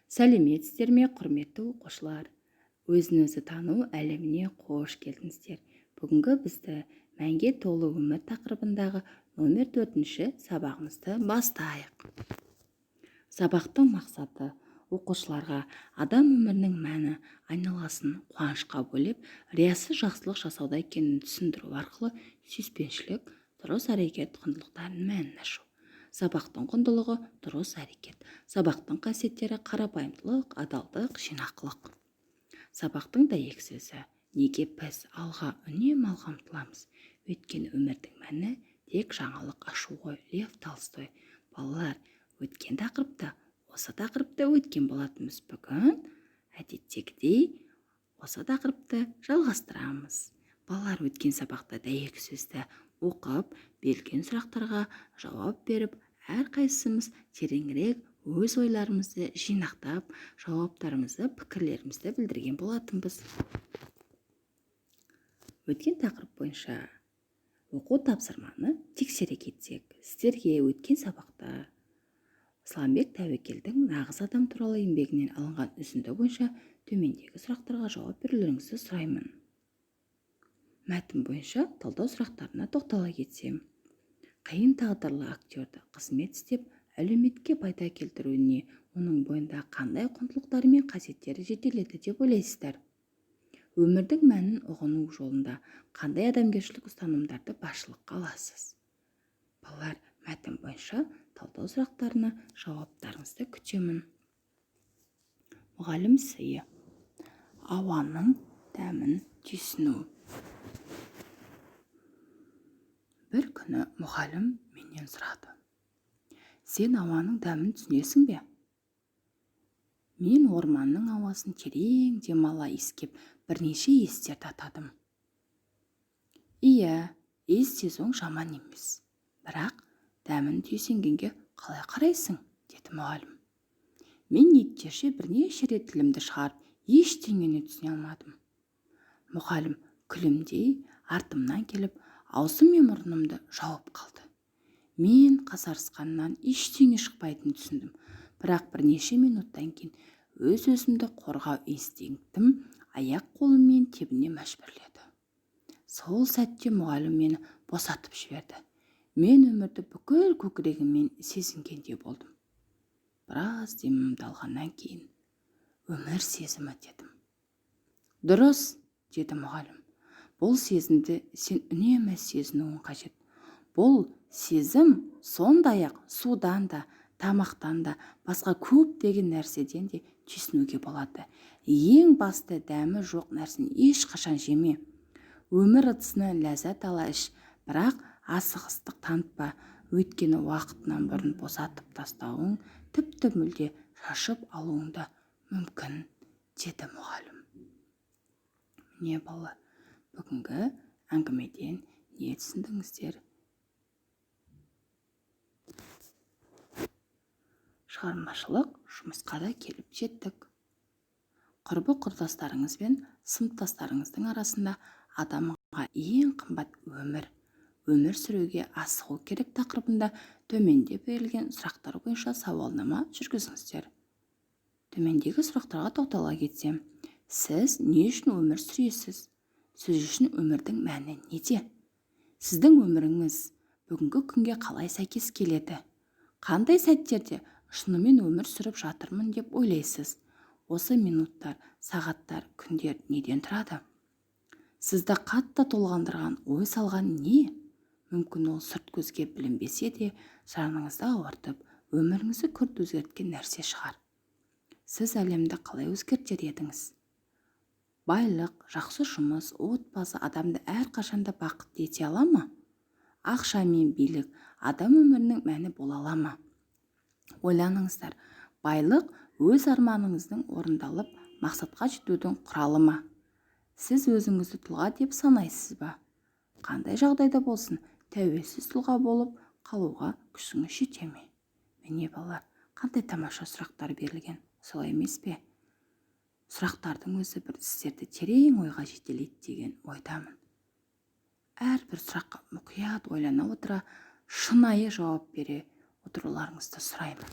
Сәлеметсіздер ме, құрметті оқушылар! Өзін-өзі тану әлеміне қош келдіңіздер! Бүгінгі бізді мәнге толы өмір тақырыбындағы номер 4-ші сабағымызды бастайық. Сабақтың мақсаты: оқушыларға адам өмірінің мәні айналасын қуанышқа бөлеп, риясыз жақсылық жасауда екенін түсіндіру арқылы сүйіспеншілік, дұрыс әрекет құндылықтарының мәнін ашу. Сабақтың құндылығы: дұрыс әрекет. Сабақтың қасиеттері: қарапайымдылық, адалдық, жинақылық. Сабақтың дәйек сөзі: неге біз алға, үнемі алға ұмтыламыз? Өйткені өмірдің мәні тек жаңалық ашу ғой. Лев Толстой. Балалар, өткен тақырыпта осы тақырыпты өткен болатынбыз. Бүгін әдеттегідей осы тақырыпты жалғастырамыз. Балалар, өткен сабақта дәйек сөзді оқып, берілген сұрақтарға жауап беріп, әрқайсымыз тереңірек өз ойларымызды жинақтап, жауаптарымызды, пікірлерімізді білдірген болатынбыз. Өткен тақырып бойынша оқу тапсырманы тексере кетсек, сіздерге өткен сабақта Сламбек Тәуекелдің «Нағыз адам туралы» еңбегінен алынған үзінді бойынша төмендегі сұрақтарға жауап берулеріңізді сұраймын. Мәтін бойынша талдау сұрақтарына тоқтала кетсем, қиын тағдырлы актерді қызмет істеп, әлеуметке пайда келтіруіне оның бойында қандай құндылықтары мен қасиеттері жетеледі деп ойлайсыздар? Өмірдің мәнін ұғыну жолында қандай адамгершілік ұстанымдарды басшылыққа аласыз? Балалар, мәтін бойынша талдау сұрақтарына жауаптарыңызды күтемін. Мұғалім сыйы. Ауаның дәмін түйсіну. Бір күні мұғалім менен сұрады: «Сен ауаның дәмін түсінесің бе?» Мен орманның ауасын терең демала иіскеп, бірнеше иістерді атадым. «Иә, иіс сезуің жаман емес, бірақ дәмін түйсінгенге қалай қарайсың?» – деді мұғалім. Мен иттерше бірнеше рет тілімді шығарып, ештеңені түсіне алмадым. Мұғалім күлімдей артымнан келіп, аузым мен мұрнымды жауып қалды. Мен қасарысқаннан ештеңе шықпайтынын түсіндім, бірақ бірнеше минуттан кейін өз-өзімді қорғау инстинктім аяқ-қолыммен тебіне мәжбүрледі. Сол сәтте мұғалім мені босатып жіберді. Мен өмірді бүкіл көкірегіммен сезінгендей болдым. Біраз демімді алғаннан кейін: «Өмір сезімі», – дедім. «Дұрыс, – деді мұғалім. Бұл сезімді сен үнемі сезінуің қажет. Бұл сезім сондай-ақ судан да, тамақтан да, басқа көптеген нәрседен де түйсінуге болады. Ең басты, дәмі жоқ нәрсені ешқашан жеме. Өмір ыдысынан ләззат ала іш, бірақ асығыстық танытпа, өйткені уақытынан бұрын босатып тастауың, тіпті мүлде шашып алуың да мүмкін», – деді мұғалім. Міне, балалар, бүгінгі әңгімеден не түсіндіңіздер? Шығармашылық жұмысқа да келіп жеттік. Құрбы-құрдастарыңыз бен сыныптастарыңыздың арасында «Адамға ең қымбат өмір, өмір сүруге асығу керек» тақырыбында төменде берілген сұрақтар бойынша сауалнама жүргізіңіздер. Төмендегі сұрақтарға тоқтала кетсем, сіз не үшін өмір сүресіз? Сіз үшін өмірдің мәні неде? Сіздің өміріңіз бүгінгі күнге қалай сәйкес келеді? Қандай сәттерде шынымен өмір сүріп жатырмын деп ойлайсыз? Осы минуттар, сағаттар, күндер неден тұрады? Сізді қатты толғандырған, ой салған не? Мүмкін, ол сырт көзге білінбесе де, жаныңызды ауыртып, өміріңізді күрт өзгерткен нәрсе шығар. Сіз әлемді қалай өзгертер едіңіз? Байлық, жақсы жұмыс, отбасы адамды әрқашанда бақытты ете ала ма? Ақша мен билік адам өмірінің мәні бола ала ма? Ойланыңыздар, байлық өз арманыңыздың орындалып, мақсатқа жетудің құралы ма? Сіз өзіңізді тұлға деп санайсыз ба? Қандай жағдайда болсын, тәуелсіз тұлға болып қалуға күшіңіз жете ме? Міне, балалар, қандай тамаша сұрақтар берілген, солай емес пе? Сұрақтардың өзі бір сіздерді терең ойға жетелейді деген ойдамын. Әрбір сұраққа мұқият ойлана отыра, шынайы жауап бере отыруларыңызды сұраймын.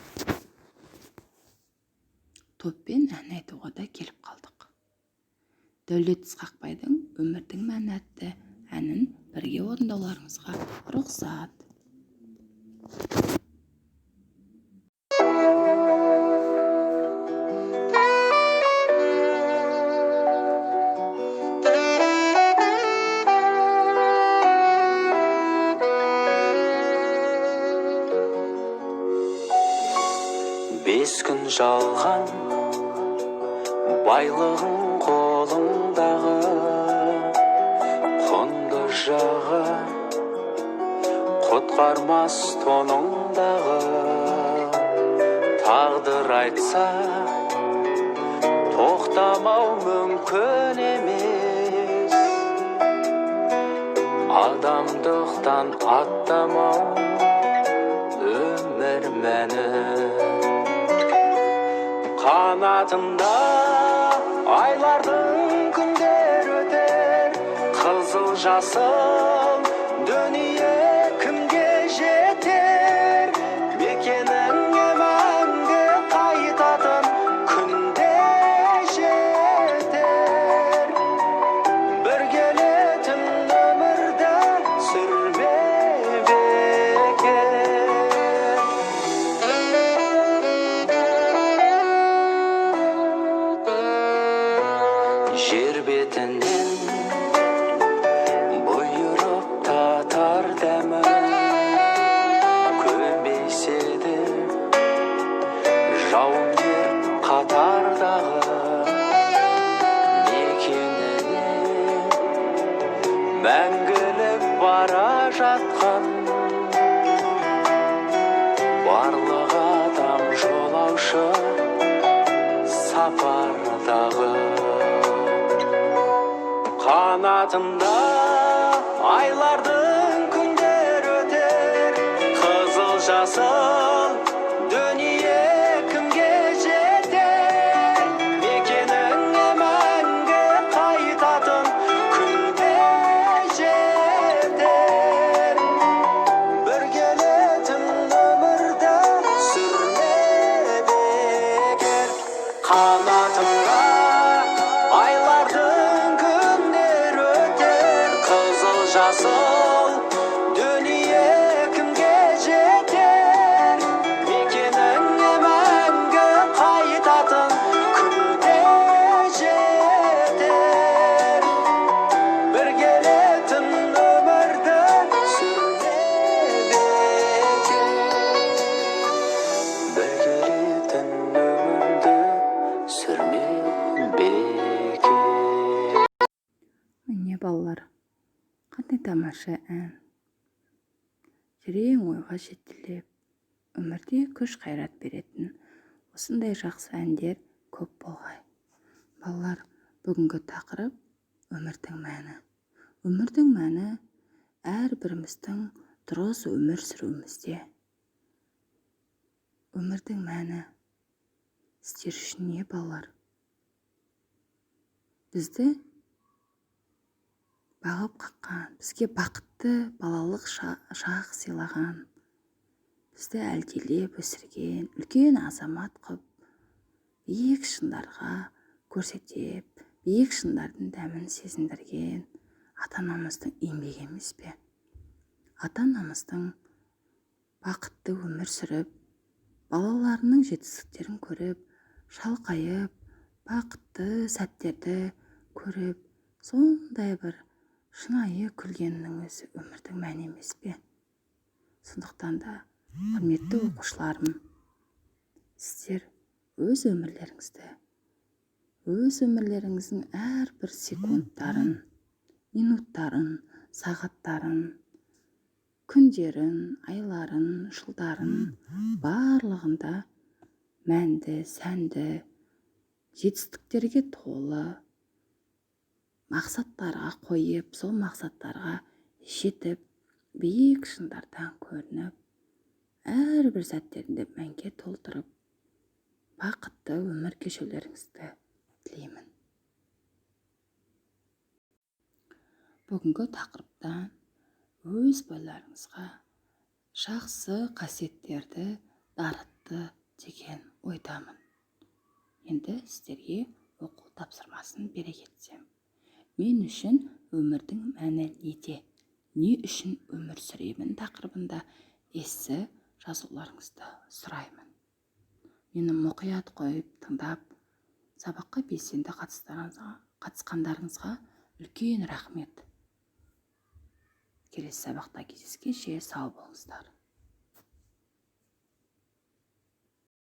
Топпен ән айтуға да келіп қалдық. Дәулет Ысқақбайдың «Өмірдің мәні» атты әнін бірге орындауларыңызға рұқсат. 5 күн жалған байлығың қолыңдағы, құнды жағы құтқармас тоныңдағы. Тағдыр айтса, тоқтамау мүмкін емес, адамдықтан аттамау өмір мәні. Қанатында айлардың күндер өтер, қызыл жасыл дүние кімге жетер? Мекеніңе мәңгі қайтатын күнде жетер. Бір келетін өмірді сүрме бекер. Жер бетінен бұйырып татар дәмі көбейсе де, жауынгер қатардағы мекеніне мәңгілік бара жатқан барлық адам жолаушы сапардағы. Қанатында айлардың күндер өтер, қызыл жасыл дүние кімге жетер? Мекеніңе мәңгі қайтатын күнде жетер. Бір келетін өмірді сүрме бекер. Қанатында айлардың күндер өтер, қызыл жасыл дүние кімге жетер? Мекеніңе мәңгі қайтатын күнде жетер. Бір келетін өмірді сүрме бекер. Бір келетін өмірді сүрме бекер. Міне, балалар, қандай тамаша ән! Терең ойға жетелеп, өмірде күш қайрат беретін осындай жақсы әндер көп болғай. Балалар, бүгінгі тақырып өмірдің мәні. Өмірдің мәні әрбіріміздің дұрыс өмір сүруімізде. Өмірдің мәні сіздер үшін не, балалар? Бізді бағып қаққан, бізге бақытты балалық шақ сыйлаған, бізді әлдилеп өсірген, үлкен азамат қып, биік шыңдарға көрсетіп, биік шыңдардың дәмін сезіндірген ата-анамыздың еңбегі емес пе? Ата-анамыздың бақытты өмір сүріп, балаларының жетістіктерін көріп, шалқайып, бақытты сәттерді көріп, сондай бір шынайы күлгеннің өзі өмірдің мәні емес пе? Сондықтан да, құрметті оқушыларым, сіздер өз өмірлеріңізді, өз өмірлеріңіздің әрбір секундтарын, минуттарын, сағаттарын, күндерін, айларын, жылдарын барлығында мәнді, сәнді, жетістіктерге толы мақсаттарға қойып, сол мақсаттарға жетіп, биік шыңдардан көрініп, әрбір сәттерінде мәнге толтырып, бақытты өмір кешулеріңізді тілеймін. Бүгінгі тақырыптан өз бойларыңызға жақсы қасиеттерді дарытты деген ойдамын. Енді сіздерге оқу тапсырмасын бере кетсем. «Мен үшін өмірдің мәні неде? Не үшін өмір сүремін?» тақырыбында эссе жазуларыңызды сұраймын. Мені мұқият қойып тыңдап, сабаққа белсенді қатысқандарыңызға үлкен рахмет. Келесі сабақта кездескенше, сау болыңыздар.